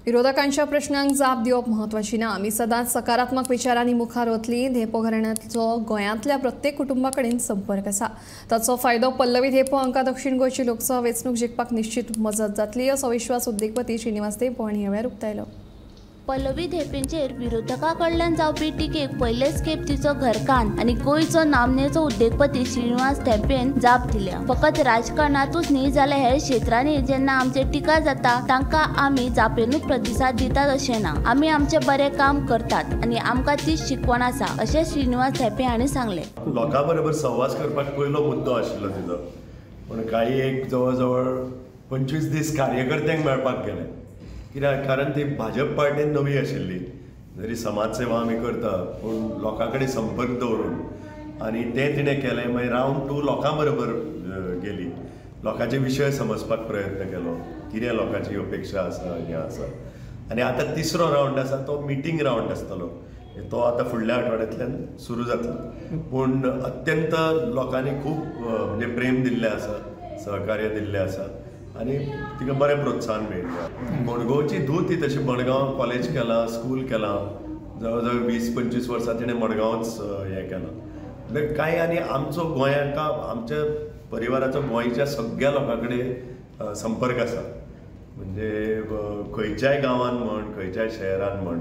विरोधकांच्या प्रश्नांक जाप दिवप म्हत्वाची ना। आमी सदांच सकारात्मक विचारांनी मुखार वतली। धेंपो घराण्यांतलो गोंयांतल्या प्रत्येक कुटुंबा कडेन संपर्क आसा, ताचो फायदो पल्लवी धेंपो हांकां दक्षिण गोंयची लोकसभा वेंचणूक जिखपाक निश्चित मजत जातली असो विश्वास उद्देगपती श्रीनिवास धेंपो हांणी ह्या वेळार उक्तायलो। पल्लवी धेंपेंचेर विरोधकां कडल्यान जावपी टिकेक पयलेच खेप तिचो घरकान्न आनी गोंयचो नामनेचो उद्देगपती श्रीनिवास धेंपेन जाप दिल्या। फकत राजकारणांतूच न्ही जाल्यार हेर क्षेत्रांनी जेन्ना आमचे टिका जाता तांकां आमी जापेनूच प्रतिसाद दितात अशें ना। आमी आमचें बरें काम करतात आनी आमकां तीच शिकवण आसा अशें श्रीनिवास धेंपे हांणी सांगलें। लोकां बरोबर संवाद करपाक पयलो मुद्दो आशिल्लो तिचो, पूण काही एक जवळ जवळ 25 दीस कार्यकर्त्यांक मेळपाक गेले, कित्याक कारण ती भाजप पार्टीन नवी आशिल्ली। जरी समाजसेवा आमी करता पूण लोकां कडेन संपर्क दवरून आनी तें तिणें केलें। मागीर रावंड 2 लोकां बरोबर गेली, लोकांचे विशय समजपाक प्रयत्न केलो, कितें लोकांची अपेक्षा आसा हें आसा। आनी आतां तिसरो रावंड आसा तो मिटींग रावंड आसतलो, तो आतां फुडल्या आठवड्यांतल्यान सुरू जातलो। पूण अत्यंत लोकांनी खूब म्हणजे प्रेम दिल्लें आसा, सहकार्य दिल्लें आसा आनी तिका बरें प्रोत्साहन मेळिल्लें। मडगांवची धूव ती तशी मडगांव कॉलेज केलां, स्कूल केलां, जवळ जवळ 20-25 वर्सां तिणें मडगांवच हें केलां। म्हणजे कांय आनी आमचो गोंयांक आमच्या परिवाराचो गोंयच्या सगळ्या लोकां कडेन संपर्क आसा, म्हणजे खंयच्याय गांवान म्हण, खंयच्याय शहरान म्हण,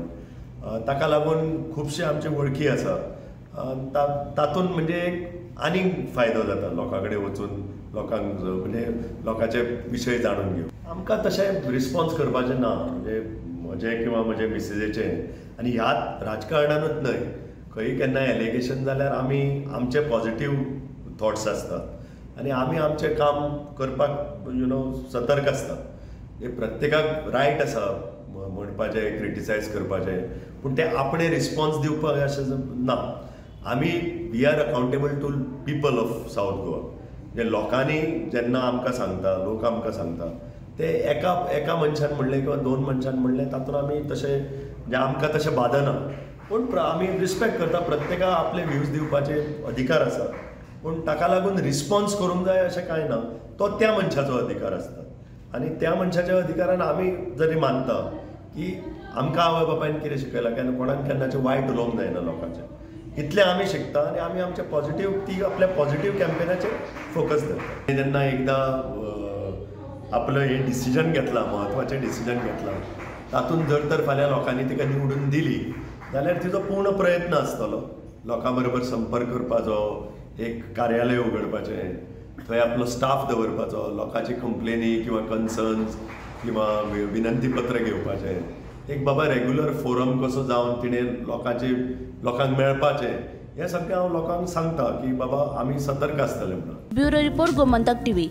ताका लागून खुबशे आमचे वळखी आसा। तातूंत म्हणजे आनीक फायदो जाता लोकां कडेन वचून लोकांक म्हणजे लोकांचे विशय जाणून घेवन। आमकां तशें रिस्पॉन्स करपाचें ना, म्हणजे म्हजें किंवा म्हजे मिसेसीचें। आनी ह्या राजकारणानूच न्हय, खंय केन्ना एलिगेशन जाल्यार आमी आमचे पॉझिटीव थॉट्स आसतात आनी आमी आमचें काम करपाक सतर्क आसता। प्रत्येकाक रायट आसा म्हणपाचें, क्रिटिसायज करपाचें, पूण ते आपणे रिस्पॉन्स दिवपाक अशें ना। आमी we are accountable to people of South Goa. म्हणजे लोकांनी जेन्ना आमकां सांगता, लोक आमकां सांगता, ते एका एका मनशान म्हणलें किंवा 2 मनशान म्हणलें तातूंत आमी तशें म्हणजे आमकां तशें बादना, पूण आमी रिस्पेक्ट करता, प्रत्येकाक आपले व्यूज दिवपाचे अधिकार आसा, पूण ताका लागून रिस्पॉन्स करूंक जाय अशें कांय ना। तो त्या मनशाचो अधिकार आसता आनी त्या मनशाच्या अधिकारान आमी जरी मानता की आमकां आवय बापायन कितें शिकयलां, केन्ना कोणाक केन्नाचें वायट उलोवंक जायना लोकांचें, इतलें आमी शिकता आनी आमी आमचें पॉझिटीव ती आपल्या पॉझिटीव कॅम्पेनाचेर फोकस दवरता। जेन्ना एकदां आपलं हें डिसिजन घेतलां, म्हत्वाचें डिसिजन घेतलां, तातूंत जर तर फाल्यां लोकांनी तिका निवडून दिली जाल्यार तिचो पूर्ण प्रयत्न आसतलो लोकां बरोबर संपर्क करपाचो, एक कार्यालय उगडपाचें, थंय आपलो स्टाफ दवरपाचो, लोकांची कंप्लेनी किंवा कन्सर्न्स किंवा विनंती पत्र घेवपाचें, एक बाबा रेगुलर फोरम कसो जावन तिणें लोकांक मेळपाचें, हें सगळें हांव लोकांक सांगता की बाबा आमी सतर्क आसतले म्हणून। Bureau report, Gomantak TV.